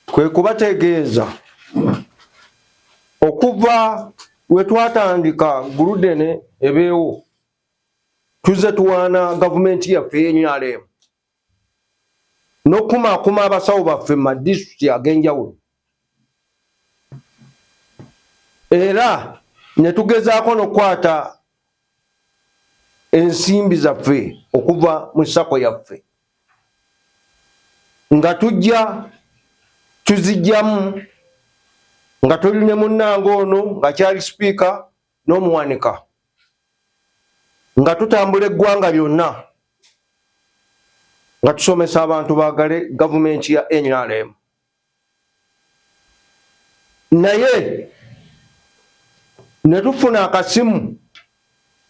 Kwe kubategeeza okuva we twatandika Guludene ebeewo, tuzze tuwaana gavumenti yaffe ey'NRM n'okukumaakuma abasawo baffe mu madisitulikiti ag'enjawulo, era ne tugezaako n'okukwata ensimbi zaffe okuva mu sako yaffe nga tujja tuzijjamu nga tuli ne munnange ono nga kyali sipiika n'omuwanika nga tutambula eggwanga lyonna nga tusomesa abantu baagale gavumenti ya NRM. Naye ne tufuna akasimu,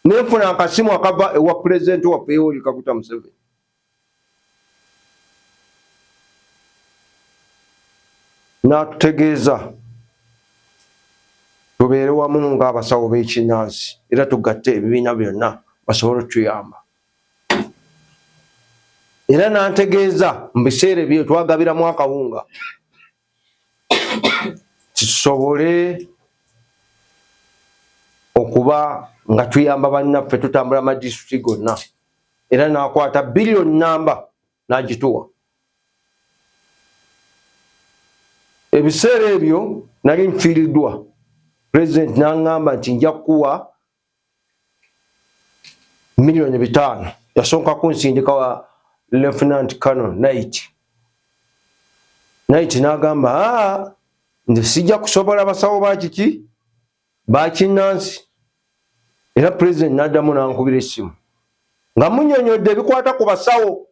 nenfuna akasimu akava ewa pulezidenti waffe Yoweri Kaguta Museveni n'atutegeeza tubeere wamu ng'abasawo b'ekinnansi era tugatte ebibiina byonna basobole otuyamba. Era n'antegeeza mu biseera ebyo twagabiramu akawunga tusobole okuba nga tuyamba bannaffe, tutambula amadisitulikiti gonna, era n'akwata biliyoni namba n'agituwa. Ebiseera ebyo nali nfiiriddwa, pulezidenti n'aŋŋamba nti nja kukuwa 5 miliyoni. Yasooka kunsindika wa Lieutenant Colonel Knight. Knight n'agamba, aa, nze sijja kusobola basawo ba kiki bakinnansi. Era pulezidenti n'addamu n'ankubira essimu nga munyonyodde ebikwata ku basawo,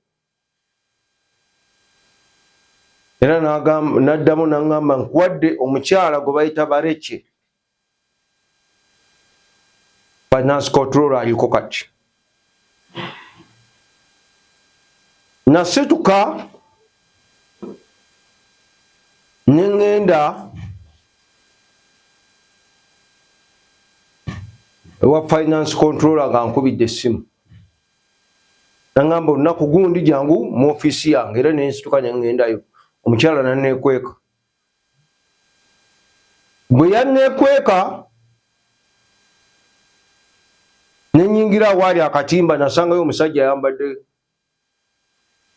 era n'addamu n'aŋŋamba, nkuwadde omukyala gwe bayita Bareke, finance control aliko kati. Nasituka ne ŋŋenda ewa finance controller nga nkubidde essimu, naŋŋamba olunaku gundi jangu mu ofiisi yange, era nensituka ne ŋŋendayo. Omukyala naneekweka. Bwe yanneekweka ne nnyingira awaali akatimba, nasangayo omusajja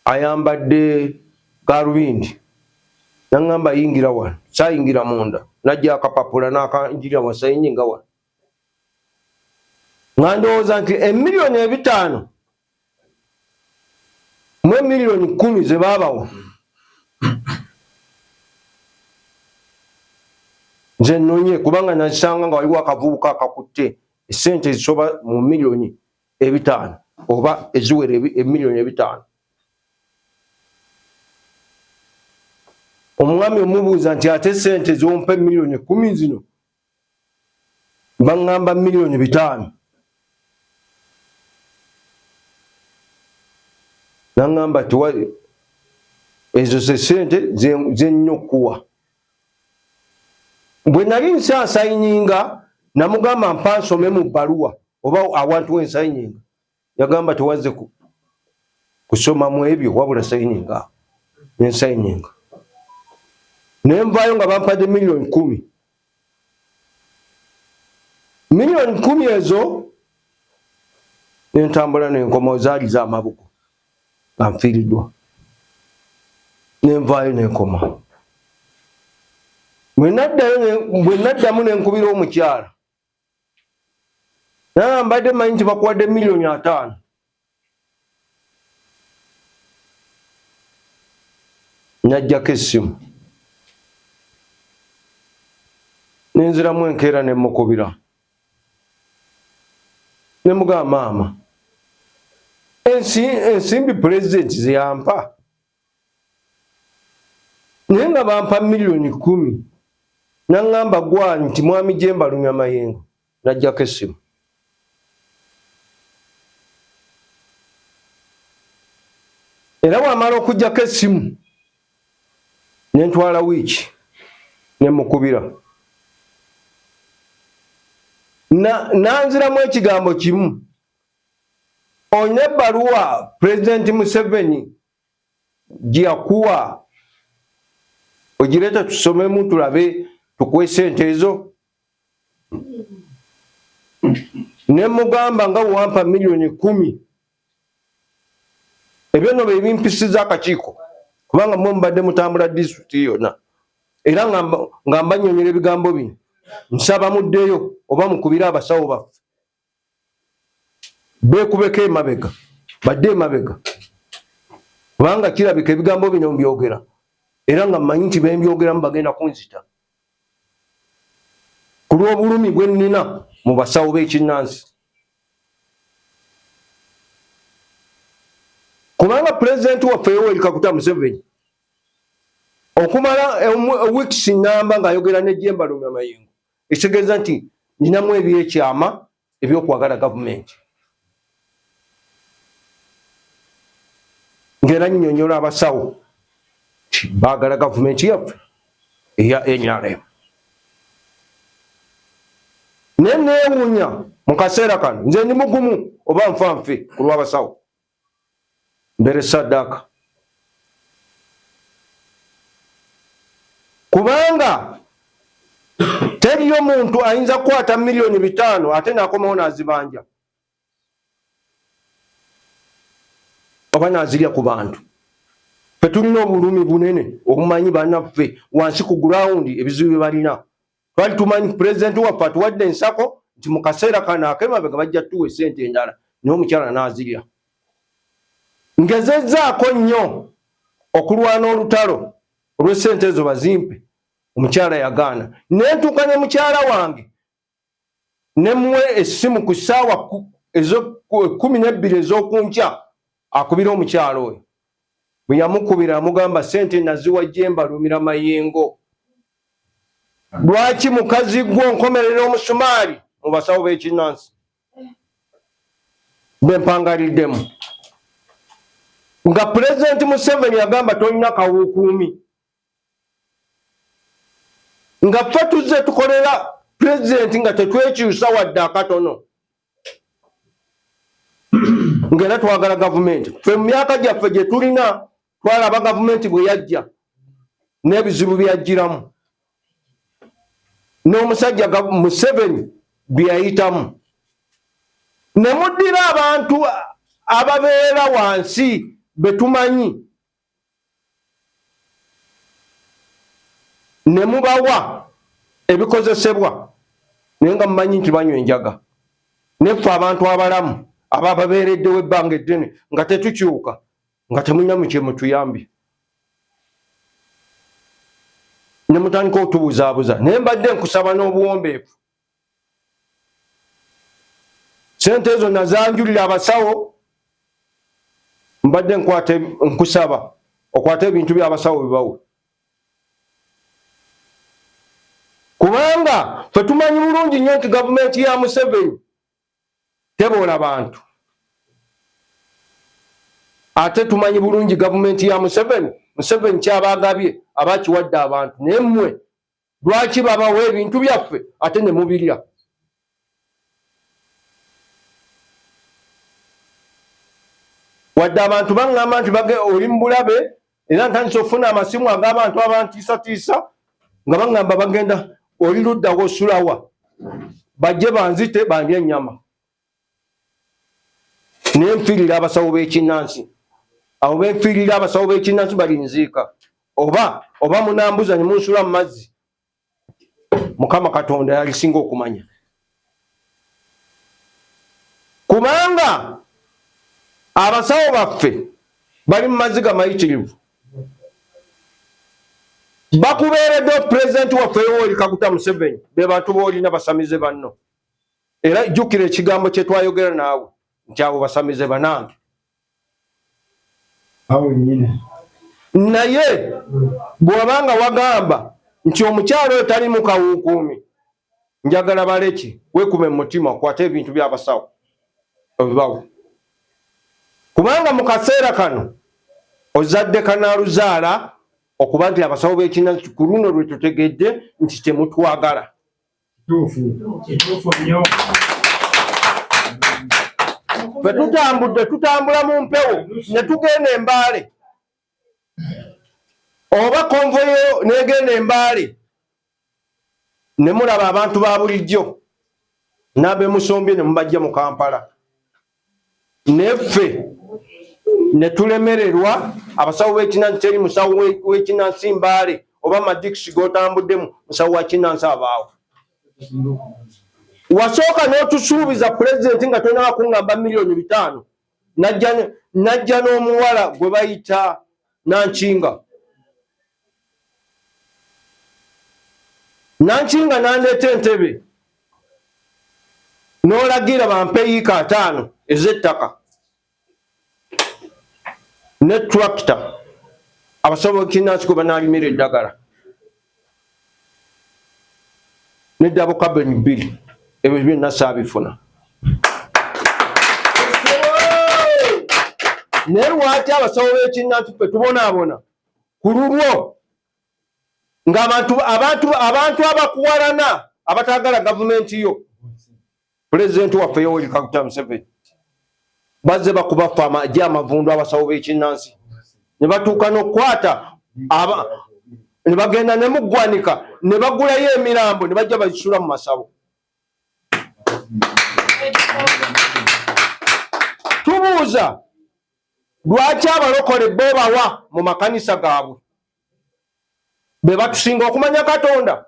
ayambadde galubindi, naŋŋamba, "Yingira wano." Saayingira munda, najja akapapula n'akanjirira wasayini nga wano, nga ndowooza nti 5 miliyoni mu 10 miliyoni ze baabawa nze nnonye, kubanga nasanga nga waliwo akavubuka akakutte esente ezisoba mu 5 miliyoni oba eziwera 5 miliyoni. Omwami omubuuza nti, "Ate sente zompa 10 miliyoni zino, baŋŋamba 5 miliyoni." Naŋŋamba, "Tiwa, ezo ze sente zennya okuwa." Bwe nali nsasayininga, namugamba, "Mpa nsome mu bbaluwa oba awantu wensayininga." Yagamba, "Tewazze kusomamu ebyo, wabula sayininga." Nensayininga nenvaayo nga bampadde 10 miliyoni. 10 miliyoni ezo nentambula nenkomawo, zaali zamabugo nga nfiiriddwa. Nenvaayo nenkoma. Bwe naddamu nenkubira omukyala, naye mbadde manyi nti bakuwadde 50 miliyoni. Najjako essimu, nenziramu enkeera nemukubira, nemugamba, "Maama, ensimbi pulezidenti zeyampa, naye nga bampa 10 miliyoni." Naŋŋamba, "Gwani?" Nti, "Mwami Jemba Lunya Mayengo." Najjako essimu. Era bwamala okugjako essimu, nentwala wiiki nemukubira, nanziramu ekigambo kimu, "Olina ebbaluwa pulezidenti Museveni?" Gyeyakuwa ogireeta tusomemu tulabe tukuwe sente ezo. Ne mugamba nga wampa 10,000,000, ebyo nno bye bimpisiza akakiiko, kubanga mmwe mubadde mutambula disitulikiti yonna, era nga mbannyonnyola ebigambo bino. Nsaba muddeyo oba mukubire abasawo baffe beekubeko emabega, badde emabega, kubanga kirabika ebigambo bino mbyogera era nga mmanyi nti bembyogeramu bagenda kunzita ku lw'obulumi bwe nnina mu basawo b'ekinnansi. Kubanga pulezidenti waffe Yoweri Kaguta Museveni okumala weeks namba ng'ayogera ne Jemba Lumya Mayengo, ekitegeeza nti ninamu ebyekyama ebyokwagala gavumenti, ng'era nnyonnyola abasawo nti baagala gavumenti yaffe eya NRM. Naye neewuunya mu kaseera kano, nze ndi mugumu, oba nfa nfe ku lw'abasawo, mbere saddaaka, kubanga teriyo muntu ayinza kukwata 5,000,000 ate n'akomawo n'azibanja oba n'azirya ku bantu. Ffe tulina obulumi bunene obumanyi bannaffe wansi ku gurawundi ebizibu bye balina. Twali tumanyi pulezidenti waffe atuwadde ensako nti mu kaseera kano ak'emabega bajja tuwa essente endala, naye omukyala n'azirya. Ngezezzaako nnyo okulwana olutalo olw'essente ezo bazimpe, omukyala yagaana. Ne ntuuka ne mukyala wange ne muwe essimu ku ssaawa 12 ez'okunkya akubire omukyala oyo. Bwe yamukubira amugamba ssente naziwa Jemba Lumira Mayengo, lwaki mukazi gwo nkomerera omusumaali mu basawo b'ekinnansi bempangaliddemu, nga pulezidenti Museveni agamba tolina kawukuumi, nga ffe tuzze tukolera pulezidenti nga tetwekyusa wadde akatono, ng'era twagala gavumenti. Ffe mu myaka gyaffe gye tulina twalaba gavumenti bwe yajja n'ebizibu byajjiramu, n'omusajja Museveni bye yayitamu, ne muddira abantu ababeera wansi be tumanyi ne mubawa ebikozesebwa, naye nga mumanyi nti banywa enjaga. Neffe abantu abalamu abababeereddewo ebbanga eddene nga tetukyuka, nga temulina kye mutuyambye, ne mutandika otubuzaabuza. Naye mbadde nkusaba n'obuwombeefu, sente ezo nazanjulira abasawo, mbadde nkusaba okwate ebintu by'abasawo bibawe, kubanga ffe tumanyi bulungi nnyo nti gavumenti ya Museveni teboola bantu, ate tumanyi bulungi gavumenti ya Museveni, Museveni kyabagabye abakiwadde abantu. Naye mmwe lwaki babawa ebintu byaffe ate ne mubirya? Wadde abantu baŋŋamba nti oli mu bulabe, era ntandise okufuna amasimu ag'abantu abantiisatiisa nga baŋŋamba bagenda oli luddawo osulawa, bajje banzite bandye ennyama. Naye nfiirira abasawo b'ekinnansi, abo benfiirira abasawo b'ekinnansi balinziika oba munambuza ne munsula mu mazzi, Mukama Katonda yalisinga okumanya, kubanga abasawo baffe bali mu maziga mayitirivu. Bakubeeredde pulezidenti waffe Yoweri Kaguta Museveni, be bantu b'olina basamize banno. Era jjukira ekigambo kye twayogera naawe nti abo basamize banange. Awo nnyini. Naye bw'oba nga wagamba nti omukyalo oyo tali mu kawuukuumi, njagala baleki weekume mu mutima okwate ebintu by'abasawo obibawe, kubanga mu kaseera kano ozadde kanaaluzaala okuba nti abasawo b'ekinnansi ku luno lwe tutegedde nti temutwagala. Ffe tutambudde, tutambula mu mpewo ne tugenda Embaale. Oba konvoyo negenda embaale ne mulaba abantu ba bulijjo n'abemusombye ne mubajja mu Kampala, neffe ne tulemererwa. Abasawo b'ekinansi, teri musawo w'ekinansi Mbaale oba madikisi g'otambuddemu musawo wa kinansi abaawo. Wasooka n'otusuubiza pulezidenti nga tonaba kuŋŋamba 5,000,000, najja n'omuwala gwe bayita Nankinga. Nankinga nandeeta entebe n'olagira bampe yiika 50 ez'ettaka ne tractor abasawo b'ekinansi gwe banaalimira eddagala ne double cabin 2. Ebyo byonna saabifuna. Naye lwaki abasawo b'ekinnansi ffe tubonaabona ku lulwo, ng'abantu abantu abakuwalana abataagala gavumenti yo pulezidenti waffe Yoweri Kaguta Museveni bazze bakuba ffe amagye amavundu abasawo b'ekinnansi ne batuuka n'okukwata ne bagenda ne mu ggwanika ne bagulayo emirambo ne bajja bagisula mu masabo. Tubuuza lwaki abalokole bo bawa mu makanisa gaabwe be batusinga okumanya Katonda?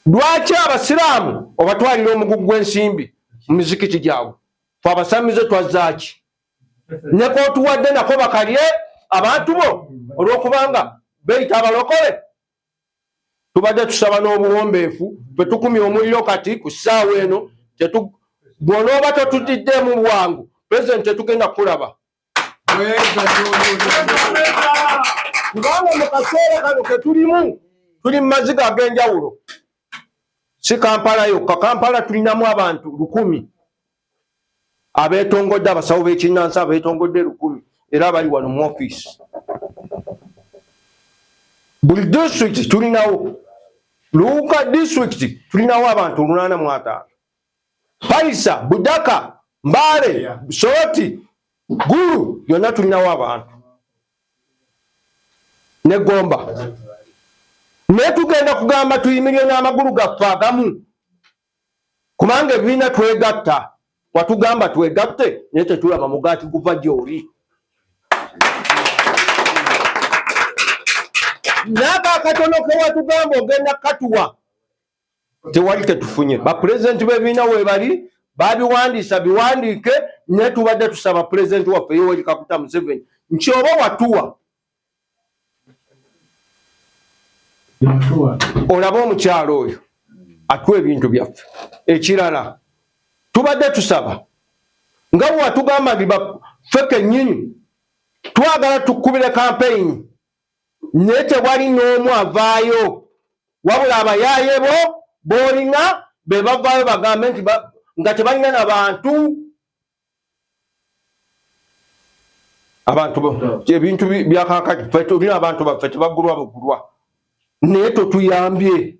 Lwaki abasiraamu obatwalira omugugu gw'ensimbi mu mizikiti gyabwe, fe abasamize twazzaaki? Ne kootuwadde nako bakalye abantu bo olw'okubanga beeyita abalokole. Tubadde tusaba n'obuwombeefu, ffe tukumye omuliro kati ku ssaawa eno. Bw'onooba totudiddeemu bwangu, pulezidenti, tetugenda kukulaba, kubanga mu kaseera kano ketulimu tuli mu maziga ag'enjawulo. Si Kampala yokka, Kampala tulinamu abantu 1000 abeetongodde, abasawo b'ekinnansi abeetongodde 1000 era abali wano mu ofiisi. Buli disitulikiti tulinawo, Luuka disitulikiti tulinawo abantu 805, Payisa, Budaka, Mbale, Soroti, Gulu yonna tulinawo abantu ne Gomba. Naye tugenda kugamba tuyimirire n'amagulu gaffe agamu, kubanga ebibiina twegatta, watugamba twegatte, naye tetulaba mugaati guva gy'oli. Naako akatono ke watugamba ogenda katuwa tewali ketufunye. Bapulezidenti b'ebibiina weebali babiwandiisa biwandiike, naye tubadde tusaba pulezidenti waffe Yoweri Kaguta Museveni nti oba watuwa olabe omukyalo oyo atuwa ebintu byaffe. Ekirala tubadde tusaba nga bwe watugamba nti baffe kennyini twagala tukubire kampeyini, naye tewali n'omu avaayo, wabula abayaaye bo b'olina be bavaayo bagambe nti nga tebalina na bantu. Abantu ebintu byakakati ffe tulina abantu baffe tebagulwa bugulwa, naye totuyambye.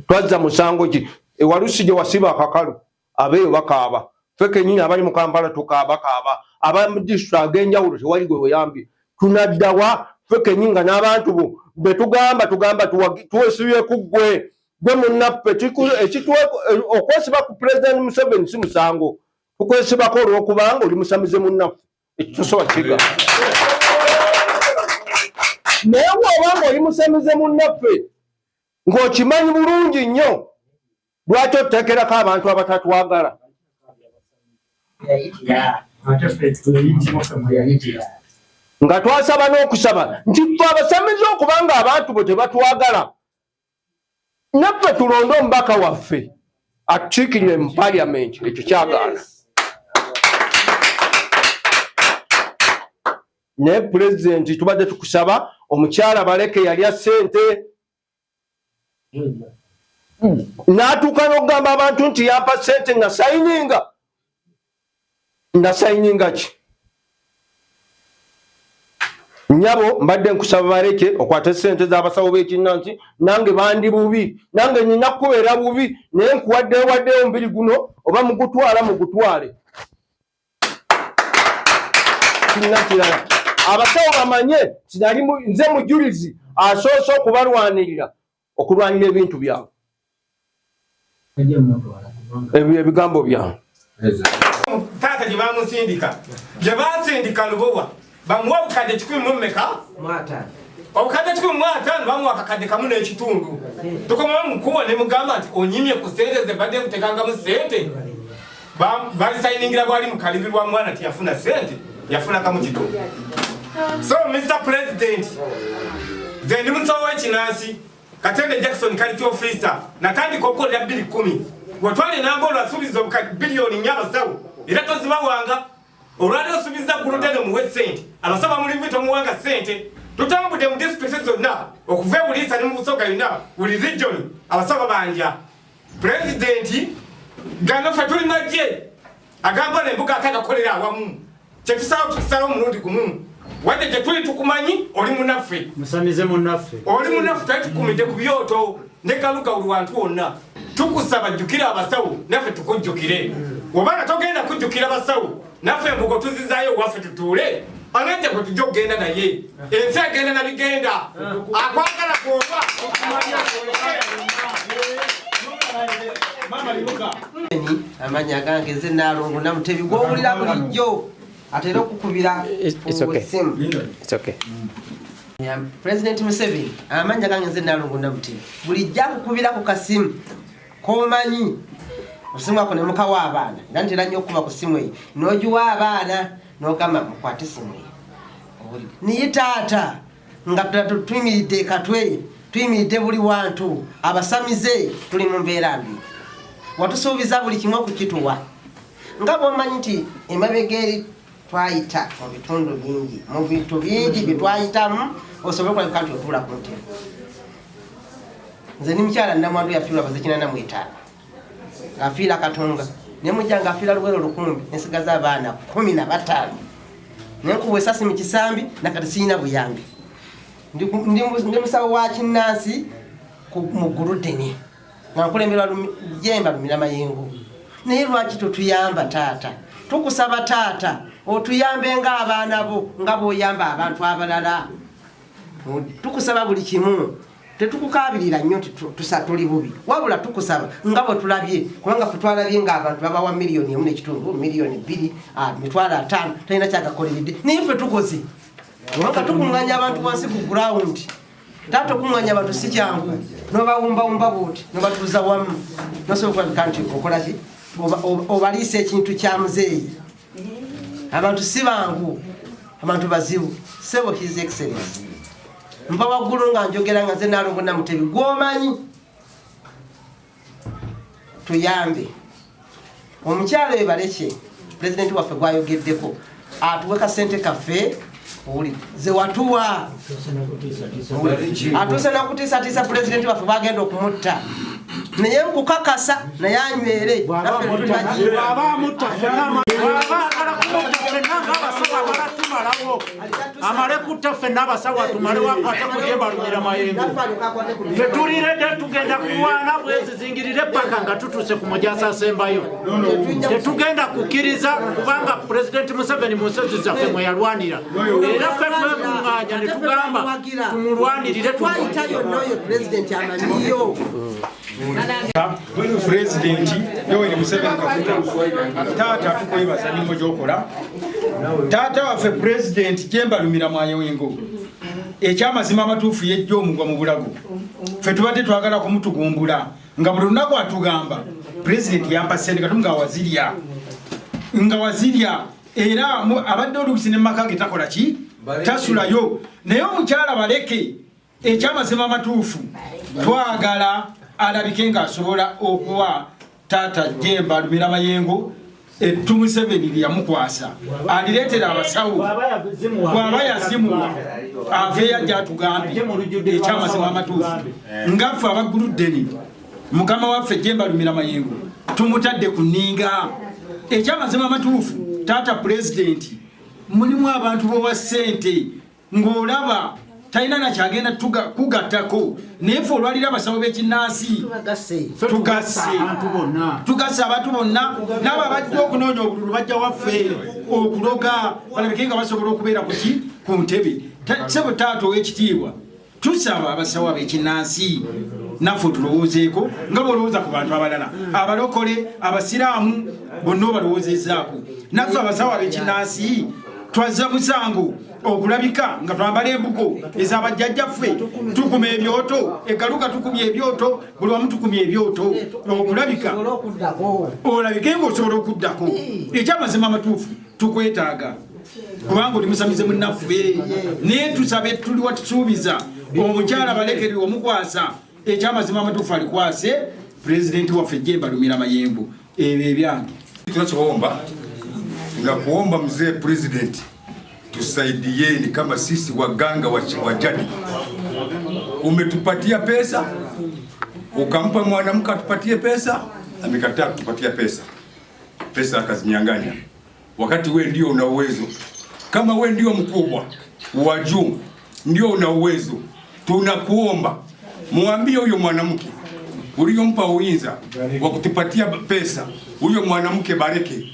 Twazza musango ki ewalusi gye wasiba akakalu? Abeeyo bakaaba, ffe kennyini abali mu Kampala tukaaba kaaba, aba mu disitulikiti ag'enjawulo tewali gwe weyambye. Tunaddawa ffe kennyini nga n'abantu bo be tugamba tugamba tuwesibye ku ggwe, gwe munnaffe? Okwesiba ku pulezidenti Museveni si musango, tukwesibako olw'okubanga oli musamize munnaffe, ekyo tosobola kiga. Naye bw'oba ng'oli musamize munnaffe ng'okimanyi bulungi nnyo, lwaki otuteekerako abantu abatatwagala? Nga twasaba n'okusaba nti ffe abasamize okubanga abantu bwe tebatwagala, naffe tulonde omubaka waffe atukiikirire mu paliamenti, ekyo kyagaana. Naye pulezidenti, tubadde tukusaba omukyala baleke yalya ssente n'atuuka n'okugamba abantu nti yampa ssente nasayininga. Nasayininga ki, nyabo? Mbadde nkusaba baleke okwate ssente z'abasawo b'ekinnansi. Nange bandi bubi, nange nina kubeera bubi, naye nkuwaddeyo waddeyo omubiri guno, oba mugutwala mugutwale. Kirina kirala, abasawo bamanye nti nze mujulizi asoose okubalwanirira, okulwanira ebintu byabwe. Ebyo ebigambo byange. Taata gye bamusindika, gye basindika Lubowa, bamuwa obukadde kikumi mu mmeka? Obukadde 150. Bamuwa akakadde kamu n'ekitundu. Tukomawo mukubo ne mugamba nti onyimye ku sente ze mbadde nkutekangamu sente. Balisayiningira bwali mu kalibi lwa mwana, tiyafuna sente, yafuna kamu kitundu. So Mr President, nze ndi musawo w'ekinansi Katende Jackson, quality officer. Natandika okukolera 2010. Watwala enamba, olwasuubiza obukadde 4 biliyoni abasawo, era tozibawanga. Olwali osuubiza guludene muwe sente, abasawo bamulimu, tomuwanga sente. Tutambudde mu disitulikiti zonna okuva e Buliisa ne mu Busoga yonna, buli region abasawo babanja pulezidenti. Gano ffe tuli magye agamba nembuga ate agakolera awamu. Kyetusalawo tukisalawo omulundi gumu. Wadde gye tuli tukumanyi, oli munaffe. Musamize munnaffe. Oli munaffe, twali tukumidde ku byoto ne galuga buli wantu wonna. Tukusaba jjukira abasawo, naffe tukujjukire. Obanga togenda kujjukira basawo, naffe embugo tuzizaayo waffe tutuule. Anajja kwe tujja okugenda naye, ensi agenda nabigenda akwagala kwoba. Amanya gange nze Nalongo Namutebi, gwowulira bulijjo atera okukubira It's okay. simu. It's okay. President Museveni, amanya gange nze Nalongo Namutebi, bulijjo akukubira ku kasimu komanyi osimu ako nemukawa abaana, era ntera nnyo okukuba ku simu eyo n'ogiwa abaana n'ogamba mukwate simu eyo. Owulire. Niye taata, nga ddala tuyimiridde Katwe, tuyimiridde buli wantu, abasamize tuli mu mbeera mbi. Watusuubiza buli kimu okukituwa, nga bwomanyi nti emabega eri twayita mu bitundu bingi, mu bintu bingi byetwayitamu osobole okulabika nti otuula ku ntebe. Nze ni mukyala namwandu yafiirwa baze 85, ng'afiira Katonga, ne mujja ng'afiira Luwero Lukumbi, nesigaza abaana 15, nenkuba esasi mu kisambi, nakati siyina buyambi. Ndi musawo wa kinnansi mu Guludeni nga nkulemberwa Jemba Lumira Mayengo. Naye lwaki totuyamba taata? Tukusaba taata otuyambe ng'abaana bo, nga bw'oyamba abantu abalala. Tukusaba buli kimu, tetukukabirira nnyo nti tuli bubi, wabula tukusaba nga bwe tulabye, kubanga fe twalabye ng'abantu babawa 1.5 miliyoni, 2 miliyoni, 50,000, talina kyagakoleredde. Naye ffe tukoze, kubanga tukuŋŋanya abantu wansi ku ground. Taata, okuŋŋanya abantu si kyangu, nobawumbawumba bwoti nobatuuza wamu, nosobola okulabika nti okolaki, obaliisa ekintu kya muzeeyi. Abantu si bangu, abantu bazibu. Sebo His Excellence, nva waggulu nga njogera nga nze Nalongo Namutebi gwomanyi, tuyambe omukyalo oyo baleke pulezidenti waffe gwayogeddeko atuwe kasente kaffe. Owulire ze watuwa, atuuse nakutiisatiisa pulezidenti waffe, bagenda okumutta, naye nkukakasa naye anywere, naffe tuli. Bw'aba amutta ffenna, bw'aba agala kumutta ffenna ng'abasawo amala tumalawo, amale kutta ffenna abasawo atumalewo, akwate ku Jemba Lumira Mayengo. Ffe tuliredde, tugenda kulwana bwezizingirire paka nga tutuuse ku mujasa asembayo. Tetugenda kukkiriza, kubanga Pulezidenti Museveni mu nsozi zaffe mwe yalwanira, era ffe twekuŋŋaanya ne tugamba tumulwanirire. Twayita yonna, oyo pulezidenti amanyiyo. Pulezidenti Yoweri Museveni Kaguta, taata, tukwebaza emirimu gyokola. Taata waffe Pulezidenti Jemba Lumira Mwayengo, ekyamazima amatuufu yejja omugwa mu bulago. Ffe tubadde twagala kumutugumbula nga buli lunaku atugamba pulezidenti yampa sente, katumu nga wazirya, nga wazirya. Era abadde oluusi ne maka ge takola ki, tasulayo. Naye omukyala baleke, ekyamazima amatuufu twagala alabike ng'asobola okuwa taata Jemba Lumira Mayengo ettu Museveni lyeyamukwasa, alireetera abasawo. Bw'aba yazimuwa, aveeyo ajja atugambye ekyamazima amatuufu. Nga ffe abaguluddeni, mukama waffe Jemba Lumira Mayengo tumutadde ku nninga. Ekyamazima amatuufu, taata pulezidenti, mulimu abantu bowa ssente ng'olaba. Talina nakyagenda kugattako, naye ffe olwaliro abasawo b'ekinnansi tugasse abantu bonna, n'abo abajja okunoonya obululu bajja waffe okuloga balabike nga basobola okubeera kuki ku ntebe. Ssebo taata ow'ekitiibwa, tusaba abasawo ab'ekinnansi naffe otulowoozeeko nga bw'olowooza ku bantu abalala, abalokole, abasiraamu bonna obalowoozezaako. Naffe abasawo ab'ekinnansi twazza musango okulabika nga twambala embugo ez'abajjajjaffe, tukuma ebyoto, eggaluka tukumya ebyoto, buli wamu tukumya ebyoto, okulabika olabike ng'osobola okuddako. Ekyamazima amatuufu tukwetaaga kubanga oli musamize munnaffe, naye tusabe tuliwa tusuubiza omukyala balekeri omukwasa ekyamazima amatuufu alikwase pulezidenti waffe Jemba Lumira Mayengo. Ebyo ebyange tunachoomba nga kuomba mzee president tusaidieni kama sisi waganga wa jadi. Umetupatia pesa, ukampa mwanamke atupatie pesa, amekataa kutupatia pesa, pesa akazinyang'anya, wakati we ndio una uwezo. Kama we ndio mkubwa wa juu, ndio una uwezo, tunakuomba muambie huyo mwanamke uliyompa uinza wa kutupatia pesa, huyo mwanamke Bareke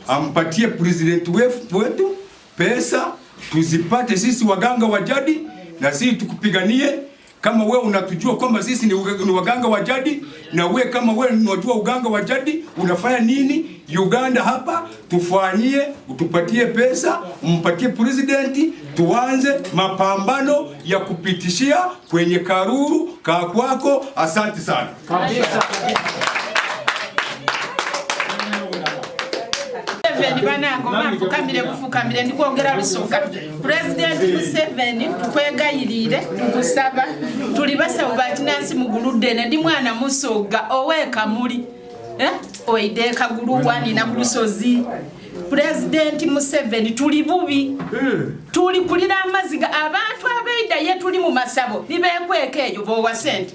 ampatie president wetu pesa tuzipate sisi waganga wa jadi, na sisi tukupiganie. Kama wewe unatujua kwamba sisi ni waganga wa jadi, na wewe kama wewe unajua uganga wa jadi unafanya nini Uganda hapa, tufanyie, utupatie pesa, umpatie president, tuanze mapambano ya kupitishia kwenye karuru kaa kwako. Asante sana kabisa. Banango mafukamire bufukamire ndikwongera lusoka. President Museveni tukwegayirire, tukusaba tuli basawo ba kinansi muguludde, ndi mwana musoga oweka muli oide kagulu wani na kulusozi. President Museveni tuli bubi, tuli kulira amaziga abantu abeida ye tuli mu masabo nibekweka eyo bowa sente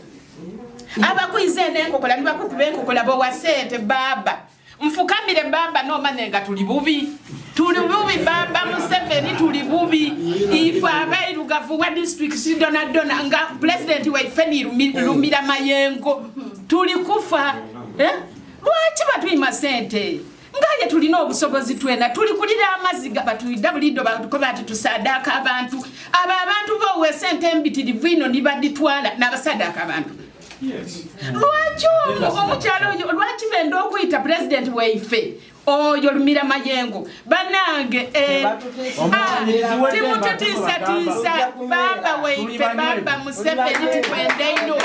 abakwize n'enkokola nibakukuba enkokola bowa sente. Baba mfukamire baba no manenga tuli bubi, tuli bubi baba Museveni tuli bubi. Ife abairugavu wa district sidona dona nga president waife ni Lumira Mayengo tuli kufa. Lwaki batuyima sente ngaye tulina obusobozi twena tuli kulira amaziga batuida bulido batukoba ati tusadaka abantu aba abantu bowe sente embitirivu ino nibaditwala n'abasadaka abantu. Yes. Lwaki omukyalo oyo lwaki benda okuyita president waife oyo Lumira Mayengo banange timututiisatiisa baba waife baba Museveni tukwende ino.